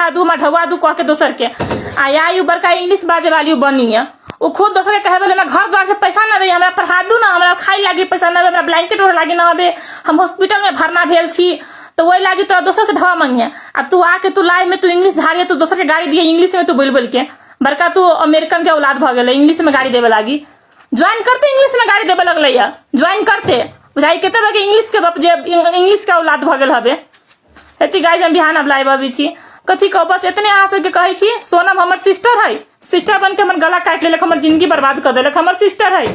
देखा दू, हमरा ढवा दू कह के दोसर के। आ आई उ बड़का इंग्लिश बाजे वाली उ बनी है, उ खुद दोसर के कहे वाले हमरा घर द्वार से पैसा न दे, हमरा पढ़ा दू ना, हमरा खाइ लागी पैसा न दे, हमरा ब्लैंकेट ओढ़ लागी न हबे, हम हॉस्पिटल में भरना भेल छी, तो वही लागी तोरा दोसर से ढवा मंगिहे। आ तू आके तू लाइव में तू इंग्लिश झाड़िए, तू दोसर के गाड़ी दिए इंग्लिश में तू बोल बोल के, बड़का तू अमेरिकन के औलाद भऽ गेलै, इंग्लिश में गाड़ी देवे लागी ज्वाइन करते, इंग्लिश में गाड़ी देवे लगलै या ज्वाइन करते बुझाई कते बगे इंग्लिश के बाप जे इंग्लिश के औलाद भऽ गेल हबे। एती गाइज हम बिहान अब लाइव अबै छी, कथी कहू, बस एतने अहाँ सबके कहै छी। सोनम हमर सिस्टर है, सिस्टर बन के हमर गला काटि लेलक, हमर जिंदगी बर्बाद कऽ देलक, हमर सिस्टर है।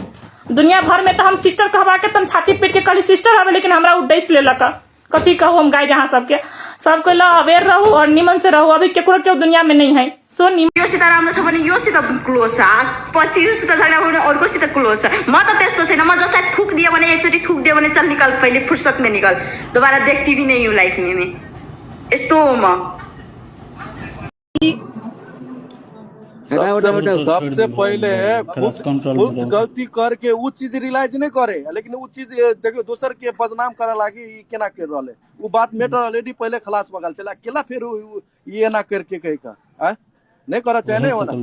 दुनिया भर में तऽ हम सिस्टर कहबा के तऽ हम छाती पीट के कहली सिस्टर हबे, लेकिन हमरा उ डसि लेलक। कथी कहू हम गाइज अहाँ सबके, सबके ल अवेयर रहू और निमन से रहू, अभी केकरो केओ दुनिया में नहीं है। सो निमन योसित राम्रो छ भने योसित क्लोज छ, पछि योसित झगडा भयो भने अर्कोसित क्लोज छ। म त त्यस्तो छैन, म जसलाई थुक दियो भने एकचोटि थुक दियो भने चल निकल, पहिले फुर्सद में निकल, दोबारा देखती भी नहीं हूँ लाइफ में मैं, यस्तो हो म। सबसे पहले खुद खुद गलती करके उ चीज रियलाइज नहीं करे, लेकिन उ चीज देखियो दोसर के बदनाम करे लागी ई केना कर रहले, उ बात मैटर ऑलरेडी पहले खलास भऽ गेल छलै, केला फिर ई एना करके कहि कऽ आँय नहीं करऽ चाहे नहीं होना,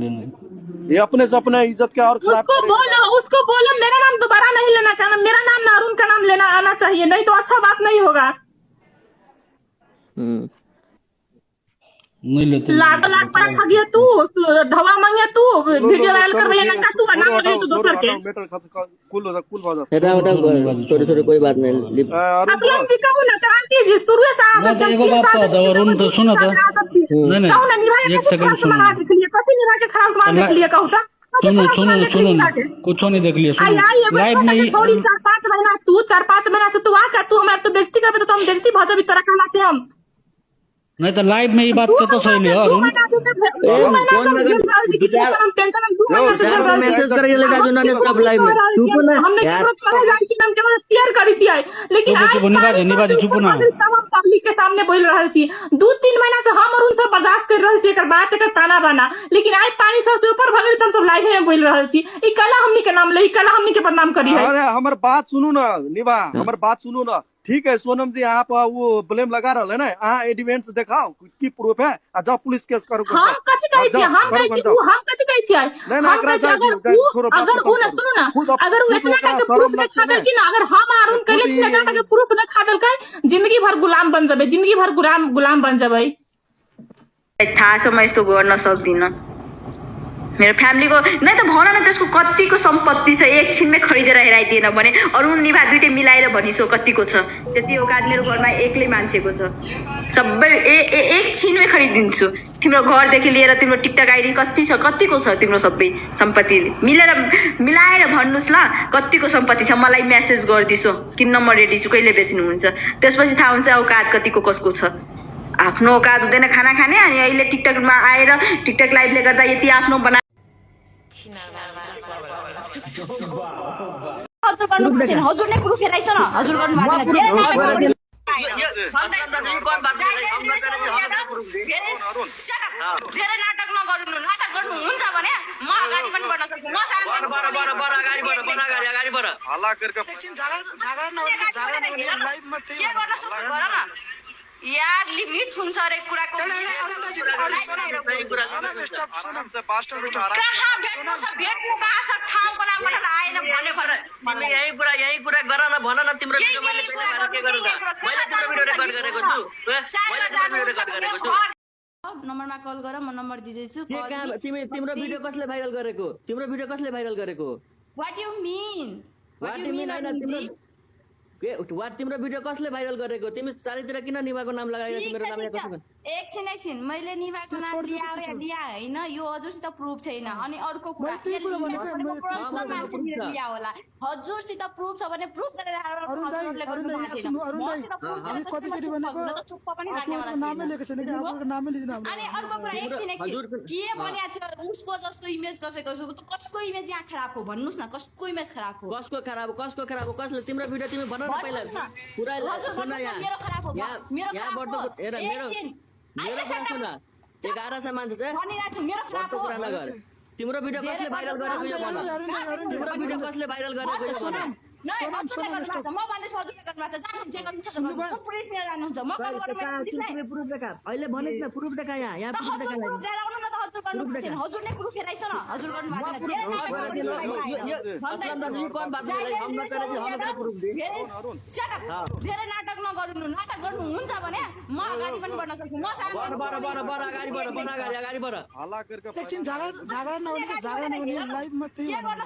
ये अपने से अपने इज्जत के और खराब उसको बोलो, उसको बोलो मेरा नाम दोबारा नहीं लेना, मेरा नाम ना अरुण का नाम लेना आना चाहिए, नहीं तो अच्छा बात नहीं होगा। नहीं लेते लाख लाख पर ठगिए तू, ढवा मांगे तू, वीडियो वायरल करबे ना तू, नाम लगे तू दोसर के। मैटर कुल हो कुल भऽ हेटा हेटा छोड़ो छोड़ो कोई बात नहीं। असलम जी कहू ना, क्रांति जी शुरू से अहाँ सब एगो बात कह दो अरुण, तो सुन तो नहीं नहीं कहू ना, निभा एक सेकंड सुन, कथी निभा के खराब सामान देख लिए कहू त, सुनो सुनो सुनो, कुछो नहीं देख लिए, सुनो लाइव में छोड़ी 4-5 महीना तू 4-5 महीना से तू आ तू हमरा तो बेइज्जती करबे तो हम बेइज्जती भऽ जेबी तोरा कहला से हम नहीं तो लाइव में ये बात कतो सही है अरुण। मैसेज करके लेगा जो ना सब लाइव में चुप ना हमने यार, केकरो कहल जाइ छी, हम केवल शेयर करै छियै, लेकिन चुप निभा निभा चुप ना, तब हम पब्लिक के सामने बोल रहल छी। 2-3 महीना से हम अरुण सब बर्दाश्त कर रहल छी एकर बात, एकर ताना बाना, लेकिन आइ पानी सब से ऊपर भऽ गेल त हम सब लाइव में बोल रहल छी। ई कला हमनी के नाम ले, ई कला हमनी के बदनाम करी है। अरे हमर बात सुनू ना निभा, हमर बात सुनू ना, ठीक है सोनम जी आप वो ब्लेम लगा रहे है ना, अहाँ एविडेंस देखाओ की प्रूफ है आ जाओ पुलिस केस करू। हम कथि कहै छी, हम कहै छी उ, हम कथि कहै छी, हम कहै छी अगर उ ना सुनू ना, अगर उ इतना का के प्रूफ देखा देलखिन ना, अगर हम अरुण कहले छी इतना के प्रूफ देखा देलकै, जिंदगी भर गुलाम बन जेबै, जिंदगी भर गुलाम गुलाम बन जेबै। थाहा छ म यस्तो गर्न सक्दिनँ, मेरो फ्यामिलीको नै त भन न त्यसको कतिको सम्पत्ति छ, एकछिनमै खरिदेर हेराइदिएन भने अरुण निभा दुइटै मिलाएर भनिसो कतिको छ, त्यति औकात मेरो घरमा एक्लै मान्छेको छ, सबै एकछिनमै खरिदिन्छु। तिम्रो घरदेखि लिएर तिम्रो टिकटक आइडी कति छ, कतिको छ तिम्रो सबै सम्पत्ति मिलेर मिलाएर भन्नुहोस् ल कतिको सम्पत्ति छ, मलाई मेसेज गरिदिन्छु किन्न म रेडी छु, कहिले बेच्नुहुन्छ, त्यसपछि थाहा हुन्छ औकात कतिको कसको छ। आफ्नो औकात हुँदैन खाना खाने, अनि अहिले टिकटकमा आएर टिकटक लाइभले गर्दा यति आफ्नो बना हजुर गर्नु भएको छैन, हजुर नै प्रुफ हेराइछ न, हजुर गर्नु भएको छैन। धेरै नाटक धेरै नाटक नगर्नु, नाटक गर्नुहुन्छ भने म अगाडि पनि बढ्न सक्छु, म के गर्न सक्छु गर न यार, लिमिट हुन्छ अरे कुराको। कहाँ भेट्नु छ, भेट्नु कहाँ छ, ठाउँको नाम भनेर आएन भन्यो भनेर। तिमी यही कुरा यही कुरा गर न, भन न तिम्रो भिडियो मैले के गर्नु त, मैले तिम्रो भिडियो रेकर्ड गरेको छु, मैले तिम्रो भिडियो रेकर्ड गरेको छु। नम्बरमा कल गर, म नम्बर दिँदैछु। तिमी तिम्रो भिडियो कसले भाइरल गरेको, तिम्रो भिडियो कसले भाइरल गरेको? What you mean, what you mean? के what तिम्रो भिडियो कसले भाइरल गरेको? तिमी चारैतिर किन निभाको नाम लगाएर मेरो नाम यहाँ कसो? एकछिन एकछिन, मैले निभाको नाम लिया लिया होइन, यो हजुरसित प्रुफ छैन। अनि अर्को कुरा लिया होला, हजुरसित प्रुफ छ भने प्रुफ गरेर चुप्प पनि अनि अर्को कुरा एकछिन एकछिन, के भनेको थियो उसको जस्तो इमेज कसैको, कसको इमेज यहाँ खराब हो भन्नुहोस् न, कसको इमेज खराब हो, कसको खराब हो, कसको खराब हो, कसले तिम्रो भिडियो तिमी भन न पहिला पुरा सुन, यहाँ मेरो खराब हो, मेरो यहाँ खराब हो, हेर मेरो मेरो कुरा सुन, 1100 मान्छे छ भनिरहेको छु, मेरो खराब हो। तिम्रो भिडियो कसले भाइरल गरेको यो भन, तिम्रो भिडियो कसले भाइरल गरेको यो भन। नै, सोनम हजुरले सोनम गर्नुभएको स्टप छ। म भन्दैछु हजुरले गर्नुभएको छ। जानु, जे गर्नु छ सुन्नु गर्नु। भयो? को पुलिस लिएर जानुहुन्छ? म कल गरौँ मेरो पुलिसलाई? प्रुफ देखा अहिले भनिस् न प्रुफ देखा यहाँ यहाँ त प्रुफ हजुर देखा प्रुफ लिएर आउनु न त हजुर गर्नु प्रुफ भएको छैन। देखा। हजुर नै प्रुफ हेराइस् न। हजुर गर्नु भएको छैन। प्रुफ धेरै नाटक गरेको गर्नु छु। लाइभमा आएर। यो- भन्दैछु। असलम दाजु, यो कौन बात जहिले बोलेको? हम पनि न करे, हम न प्रुफ they. धेरै अरुण। Shut up. धेरै नाटक नगर्नु। नाटक गर्नुहुन्छ भने म अगाडि पनि बढ्न सक्छु। म सानो बढ बढ बढ बढ अगाडि बढ बढ अगाडि अगाडि बढ हल्ला करके एकछिन झगडा झगडा नहुने झगडा नहुने लाइभमा त्यही के गर्न भन्नु।